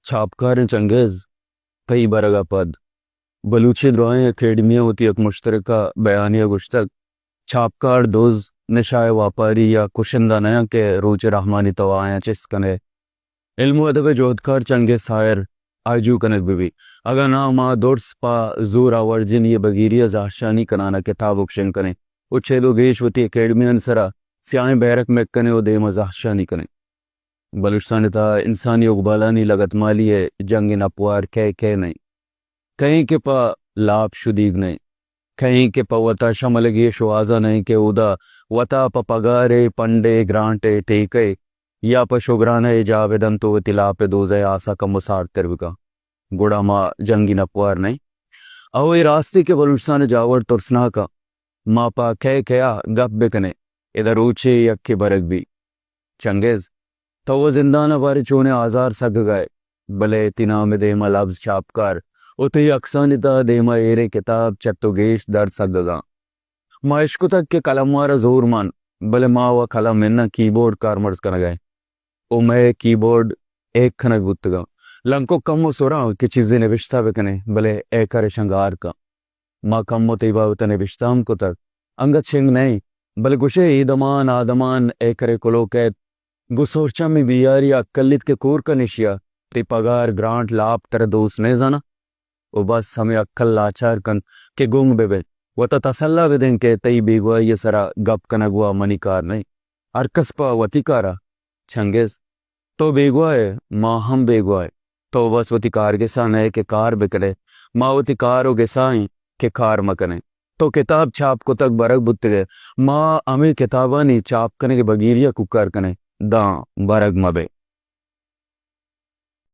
چھاپکاریں چنگیز، تئی برگ ءَ پد بلوچی درائیں اکیڈمی ءَ وتی یک مشترکہ بیانیہ ءَ گوشتگ، چھاپکار دز، نشہ ءِ واپاری یا کشندہ نہ انت کہ روچ ءِ رحمانی تو آیاں چست کن ئے۔ علم ءُ ادب ءِ جہدکار چنگیز ساحر آجو کنگ بہ بیت۔ اگاں ناں ما درس پہ زور آور جنی ءِ بگیری ءَ زہرشانی کنان ءَ کتاب اکشنگ کنیں ءُ چیدو گیش وتی اکیڈمیانی سرا سیاہیں بیرک مک کنیں ءُ دیم ءَ زہرشانی کنیں۔ بلوچستان ءِ تہا انسانی اگبالانی لگتمالی ءِ جنگیں نپوار کئے کئے نہ انت؟ کئے کہ پہ لاپ شدیگ نہ انت؟ کئے کہ پہ وتا شملگی ءِ شوہاز ءَ نہ انت کہ اودا وتا پہ پگارے، پنڈے، گرانٹے، ٹیکے یا پہ شگرانہ ءِ جاہ بہ دنت ءُ وتی لاپ ءِ دوزہ ءِ آس ءَ کمو سارتر بکن؟ گڑا ما جنگی نپوار نہ ایں۔ او اے راستی کہ بلوچستان ءِ جاور ترسناک انت۔ ما پہ کئے کئے ءَ گپ بہ کنیں؟ ادا روچے یکے برگ بیت۔ چنگیز، تو و زندان ءَ باریں چونیں آزار سگگ ءَ ئے، بلے تئی نام ءِ دیم ءَ لبز چھاپکار ءُ تئی عکسانی تہ ءَ دیم ءَ ایریں کتاب چہ تو گیش درد سگگ ءَ انت۔ ما اشکتگ کہ قلم وار ءَ زور مان، بلے ما و قلم اناں کیبورڈ کارمرز کنگ ءَ ایں ءُ مئے کیبورڈ ہیک کنگ بوتگ انت۔ لنکک کمو سراں کہ چیزے نبشتہ بہ کنیں، بلے ہیکر اشاں گار کن۔ ما کمو تئی بابت ءَ نبشتہ ہم کتگ۔ انگت شنگ نہ ایں، بلے گوشئے اے دمان آ دمان ہیکر ءِ کلوہ کئیت، گوں سہرچمی بیاری ءَ ہکلیت کہ کور کن ایشی ءَ، تئی پگار، گرانٹ، لاپ ترا دوست نہ زاناں؟ ءُ بس ہمے ہکل لاچار کن کہ گنگ بہ بئے۔ وتا تسلا بہ دئے کہ تئی بیگواہی ءِ سرا گپ کنگ و منی کار نہ انت۔ ہرکس پہ وتی کار ءَ۔ چنگیز، تو بیگواہ ئے، ما ہم بیگواہ ایں۔ تو بس وتی کارگس ءَ نہ ئے کہ کار بہ کن ئے، ما وتی کار ءُ گس ءَ ایں کہ کار مہ کن ایں۔ تو کتاب چھاپ کتگ، برگ بوتگ ئے، ما ہمے کتابانی چھاپ کنگ ءِ بگیری ءَ کوکار کن ایں، داں برگ مہ بئے۔